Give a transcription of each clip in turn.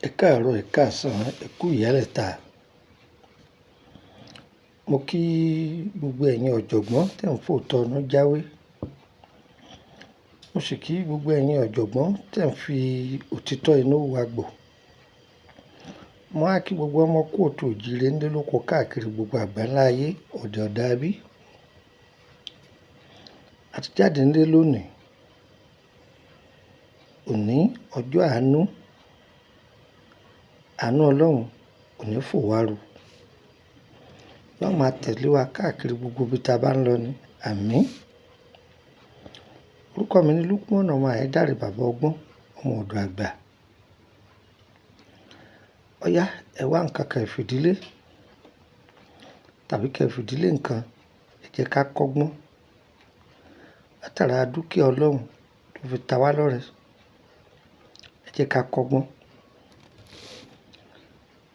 Ẹ káàárọ̀, ẹ̀ káàsán, ẹ kú ìyálẹ̀ta. Mo kí gbogbo ẹ̀yin ọ̀jọ̀gbọ́n tẹ̀ ń fòótọ́ inú jáwé. Mo sì kí gbogbo ẹ̀yin ọ̀jọ̀gbọ́n tẹ̀ ń fi òtítọ́ inú wagbò. Mo wá kí gbogbo ọmọ kóòtù òjíire ńlé lóko káàkiri gbogbo àgbáńlá ayé, ọ̀dẹ̀ ọ̀dà bí. A ti jáde ńlé lónìí. Òní ọjọ́ àánú. Àánú Ọlọ́run ò ní fò wá ru. Yóò máa tẹ̀lé wa káàkiri gbogbo ibi tí a bá ń lọ ní. Àmín. Orúkọ mi ni Lukman ọmọ Ayédáre, bàbá ọgbọ́n, ọmọ ọ̀dọ̀ àgbà. Ọ̀yá, ẹ wá nǹkan kan fìdílé tàbí kí ẹ fìdílé nǹkan, ẹ jẹ́ ká kọ́gbọ́n. Látara dúkìá Ọlọ́run tó fi ta wá lọ́rẹ, ẹ jẹ́ ká kọ́gbọ́n.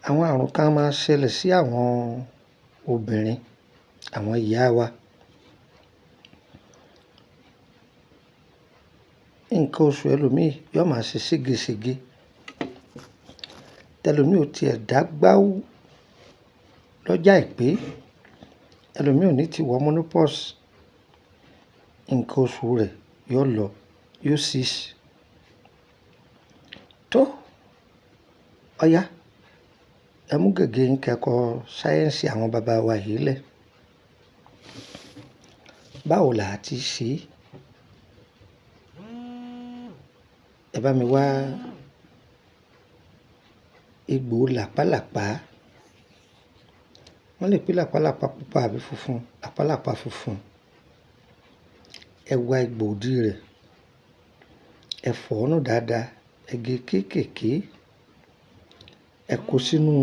Àwọn àrùn kan máa ń ṣẹlẹ̀ sí àwọn obìnrin, àwọn ìyá wa. Nǹkan oṣù ẹlòmíì yóò máa ṣe ségesège. Tẹlòmíì ò tiẹ̀ dá gbáú lọ́jà àìpé. Ẹlòmíì ò ní ti wọ menopause. Nǹkan oṣù rẹ̀ yóò lọ, yóò cease. Tó, ọ̀yá, ẹ mú gègé yín kẹ́kọ̀ọ́ sáyẹ́ǹsì àwọn bàbá wa yìí lẹ̀. Báwo là á ti ṣe? Ẹ bá mi wá egbò làpálàpá. Wọ́n lè pè làpálàpá pupa àbí funfun, làpálàpá funfun. Ẹ wá egbò ìdí rẹ̀. Ẹ fọ̀ ọ́ nù dáadáa. Ẹ gé kéékèèké. Ẹ kó sínú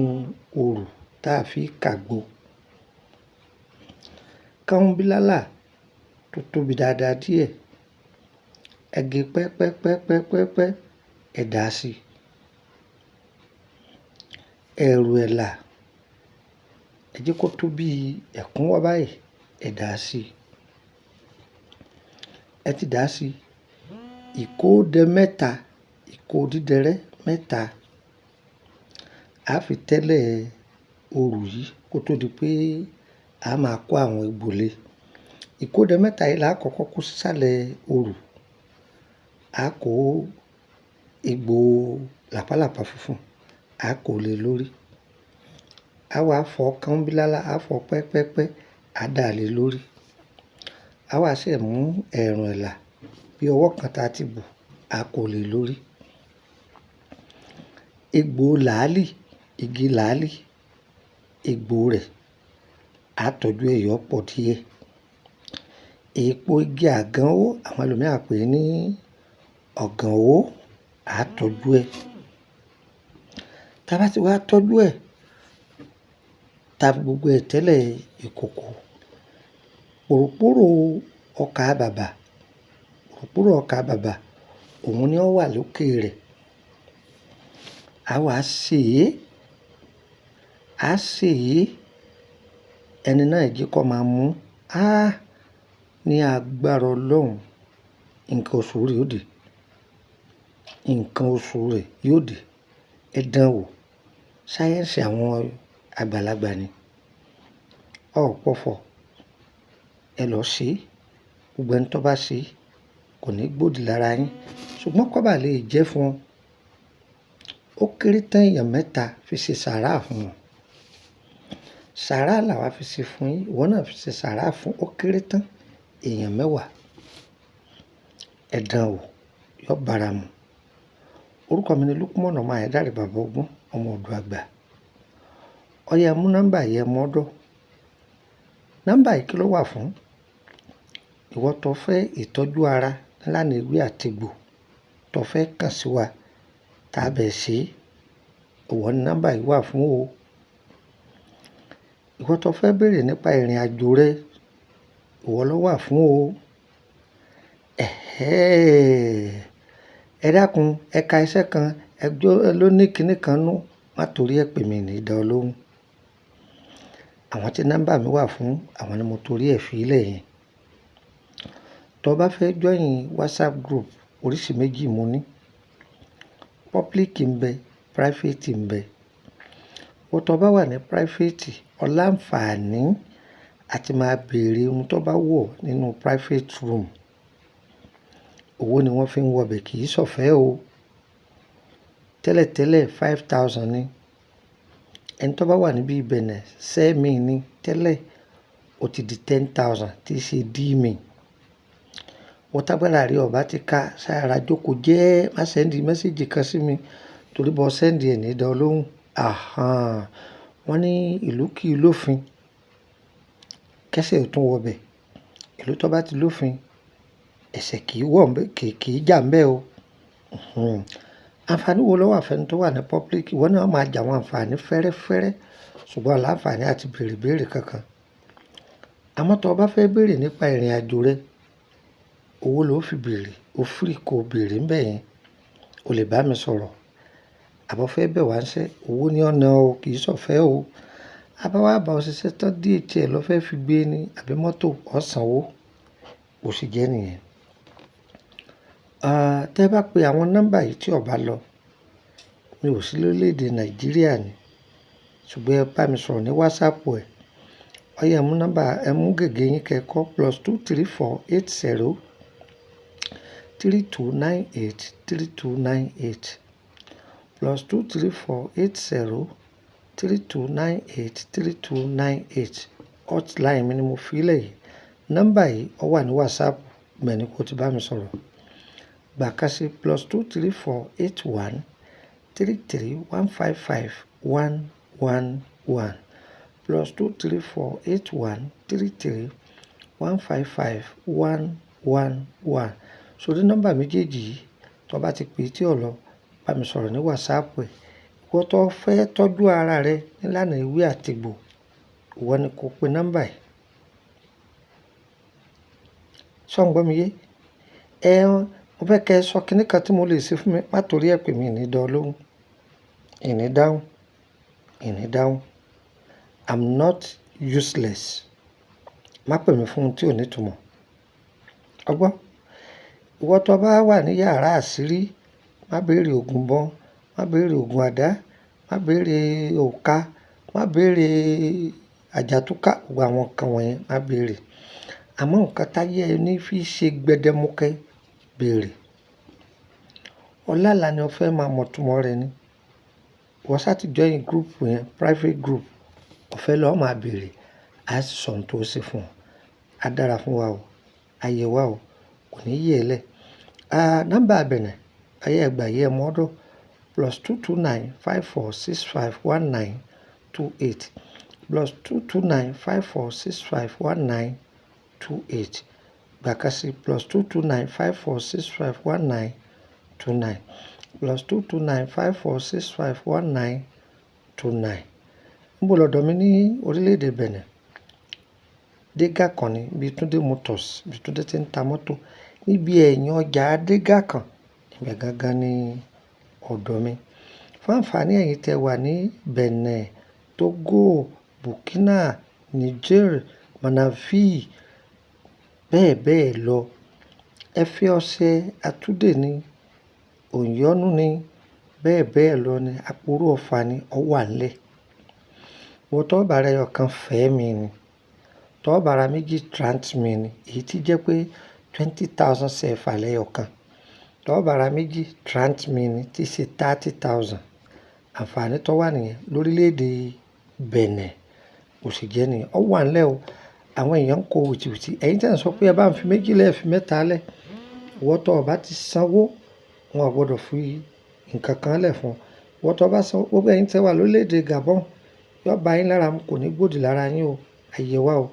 òrù táa fi kàgbo. Kọ́ńbílálà tó tóbi dáadáa díẹ̀. Ẹ gé pẹ́pẹ́pẹ́pẹ́pẹ́, ẹ dà á sí. Ẹ̀rù ẹ̀là, ẹ jẹ́ kó tó bí ẹ̀kúnwọ́ báyìí, ẹ dà á sí. Ẹ ti dà á sí. Ìkódẹ mẹ́ta, ìkó dídẹrẹ́ mẹ́ta. A fi tẹ́lẹ̀ òrù yìí kó tó di pé a máa kó àwọn egbò lé. Ìkódẹ mẹ́ta yìí là á kọ́kọ́ kó sísàlẹ̀ òrù. A kó egbò làpálàpá funfun, a kó lè lórí. A wá fọ́ kọ́ńbílálà, a fọ́ pẹ́pẹ́pẹ́, a dà lé lórí. A wá ṣẹ̀ mú ẹ̀rùn ẹ̀là bí ọwọ́ kan ta ti bù, a kó lè lórí. Egbò làálì, igi làálì, egbò rẹ̀, a tọ́jú ẹ̀ yọ pọ̀ díẹ̀. Èpo igi àgànwó, àwọn ẹlòmíràn pè é ní ọ̀gànwó, a tọ́jú ẹ. Tí a bá ti wá tọ́jú ẹ, ta fi gbogbo ẹ tẹ́lẹ̀ ìkòkò. Pòròpórò ọkà bàbà, pòròpórò ọkà bàbà, òun ni ó wà lókè rẹ̀. A wá sè é, a sè é, ẹni náà jẹ́ kó máa mú. Á ní agbára Ọlọ́run, nǹkan oṣù rẹ̀ yóò dé. Nǹkan oṣù rẹ̀ yóò dé. Ẹ dán wò. Sáyẹ́ǹsì àwọn àgbàlagbà ni. Ó pọ̀fọ̀. Ẹ lọ ṣe. Gbogbo ẹni tó bá ṣe kò ní gbòdì lára yín. Ṣùgbọ́n kó bá lè jẹ́ fún ọ. Ó kéré tán èèyàn mẹ́ta fi ṣe sàárà fún wọn. Sàárà làwa fi ṣe fún yín. Ìwọ náà fi ṣe sàárà fún ó kéré tán èèyàn mẹ́wàá. Ẹ dán wò, yóò bára mu. Orúkọ mi ni Lukman ọmọ Ayédáre, bàbá ọgbọ́n, ọmọ ọ̀dọ̀ àgbà. Ọ̀yá, ẹ mú nọ́mbà yìí, ẹ mú ọ̀dọ̀. Nọ́mbà yìí kí ló wà fún? Ìwọ tó fẹ́ ìtọ́jú ara nílànà ewé àti egbò, tó fẹ́ kàn sí wa, tá bẹ̀ sí, ìwọ ni nọ́mbà yìí wà fún o. Ìwọ tó fẹ́ béèrè nípa ìrìnàjò rẹ, ìwọ ló wà fún o. Ẹ̀hẹ́n! Ẹ dákun, ẹ ka iṣẹ́ kan, ẹ jó ló ní kíní kan nú, má torí ẹ pè mí ní dá ọ lóhùn. Àwọn tí nọ́mbà mi wà fún, àwọn ni mo torí ẹ fi lẹ̀ yẹn. Tó bá fẹ́ join WhatsApp group, oríṣi méjì mo ní. Public ń bẹ, Private ń bẹ. Ìwọ tó bá wà ní private, o láǹfààní àti máa bèèrè ohun tó bá wù ọ́ nínú private room. Owó ni wọ́n fi ń wọ bẹ̀, kì í sọ̀fẹ́ o. Tẹ́lẹ̀tẹ́lẹ̀ 5,000 ni. Ẹni tó bá wà níbí Benin, sẹ́mi ni tẹ́lẹ̀, ó ti di 10,000 tí í ṣe dí mi. Ìwọ tágbára rẹ ò bá ti ka, sára jókòó jẹ́, má send message kan sí mi torí bó send ẹ̀ ní dá ọ lóhùn. Àhán. Wọ́n ní ìlú kì í lófin. Kẹ́sẹ̀ ò tún wọ bẹ̀. Ìlú tó bá ti lófin, ẹ̀ṣẹ̀ kì í wọ̀ ńbẹ́, kì í jà ńbẹ́ o. Àǹfààní wo ló wà fún ẹni tó wà ní public? Ìwọ náà máa jẹ àwọn àǹfààní fẹ́rẹ́fẹ́rẹ́ ṣùgbọ́n o láǹfààní àti bèèrè ìbéèrè kankan. Àmọ́ tó bá fẹ́ bèèrè nípa ìrìnàjò rẹ, owó ló fi bèèrè. O free kó bèèrè ńbẹ̀ yẹn. O lè bá mi sọ̀rọ̀. Àbí o fẹ́ bẹ̀ wá ńṣẹ́, owó ni ọ̀nà o, kì í sọ̀fẹ́ o. A bá wá bá ọ ṣiṣẹ́ tán, DHL lọ fẹ́ fi gbé ní àbí mọ́tò, ó sanwó. Bó ṣe jẹ́ nìyẹn. Tẹ́ bá pe àwọn nọ́mbà yìí tí ò bá lọ, mi ò sí lórílẹ̀ èdè Nàìjíríà ni. Ṣùgbọ́n ẹ bá mi sọ̀rọ̀ ní WhatsApp ẹ. Ọ̀yá ẹ mú nọ́mbà, ẹ mú gègé yín kẹ́ kọ +234 80 3298 3298, +234 80 3298 3298. Hotline mi ni mo fi lẹ̀ yìí. Nọ́mbà yìí ó wà ní WhatsApp, ibẹ̀ ni kó ti bá mi sọ̀rọ̀. Gbà ká sí +234 81 33 155 111, +234 81 33 155 111. Sórí nọ́mbà méjèèjì yìí, tó bá ti pè tí ò lọ, bá mi sọ̀rọ̀ ní WhatsApp ẹ. Ìwọ tó fẹ́ tọ́jú ara rẹ nílànà ewé àti egbò, ìwọ ni kó pe nọ́mbà yìí. Ṣé ò ń gbọ́ mi yé? Mo fẹ́ kí ẹ sọ kíní kan tí mo lè ṣe fún mi, má torí ẹ pé mi ò ní dá ọ lóhùn. Ìní dáhùn, ìní dáhùn. I'm not useless. Má pè mí fún ohun tí ò ní ìtumọ̀. Ọ gbọ́? Ìwọ tó bá wà ní yàrá àṣírí, má béèrè òògùn ìbọn, má béèrè òògùn àdá, má béèrè òrùka, má béèrè àjàtúkà, gbogbo àwọn nǹkan wọ̀nyẹn má béèrè. Àmọ́ nǹkan táyé ẹni fi ṣe gbẹdẹmukẹ, béèrè. Ọláàlá ni o fẹ́ máa mọ̀ ìtumọ̀ rẹ̀ ni. Ìwọ ṣá ti join group yẹn, private group, ọ̀fẹ́ lọ máa béèrè, a sì sọ ohun tó ṣe fún ọ. A dára fún wa o, a yẹ wa o, kò ní yẹ ẹ lẹ̀. Nọ́mbà Benin, ọ̀yá ẹ gbà yí ẹ mú ọ̀dọ̀ +229 54 65 19 28, +229 54 65 19 28. Gbà ká sí +229 54 65 19 29, +229 54 65 19 29. Níbo lọ̀dọ̀ mi ní orílẹ̀ èdè Benin? Dégà kan ni, ibi Túndé Motors, ibi Túndé tí ń ta mọ́tò. Níbi ẹ̀yìn ọjà Dégà kan, ibẹ̀ gangan ni ọ̀dọ̀ mi. Fún àǹfààní ẹ̀yin tí ẹ wà ní Benin, Togo, Burkina, Niger, Manavi, bẹ́ẹ̀ bẹ́ẹ̀ lọ. Ẹ fẹ́ ọṣẹ atúdè ni, òǹyọnu ni, bẹ́ẹ̀ bẹ́ẹ̀ lọ ni, àpòrò ọfà ni, ó wà nílẹ̀. Ìwọ tó bá ra ẹyọ kan fẹ́ mi ni, tó bá ra méjì trant mi ni, èyí tí jẹ́ pé 20,000 CFA lẹ́yọ kan. Tó bá ra méjì trant mi ni tí ṣe 30,000. Àǹfààní tó wà níyẹn lórílẹ̀ èdè Benin kò sì jẹ́ níyẹn. Ó wà nílẹ̀ o. Àwọn èèyàn ń kó wìtìwìtì. Ẹ̀yin tí ẹ̀ ń sọ pé ẹ bá ń fi méjì lẹ́ fi mẹ́ta lẹ̀. Ìwọ tó bá ti sanwó, wọn ò gbọdọ̀ fi nǹkan kan lẹ̀ fún ọ. Ìwọ tó bá sanwó, gbogbo ẹ̀yin tí ẹ wà lórílẹ̀ èdè Gabon, yóò bá yín lára mu, kò ní gbòdì lára yín o. A yẹ wá o.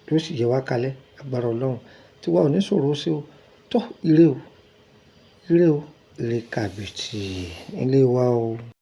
Yóò sì yẹ wá kalẹ̀. Agbára Ọlọ́run. Tí wa ò ní sọ̀rọ̀ sí o. Tó ire o. Ire o. Ire kàbìtì nílé wa o.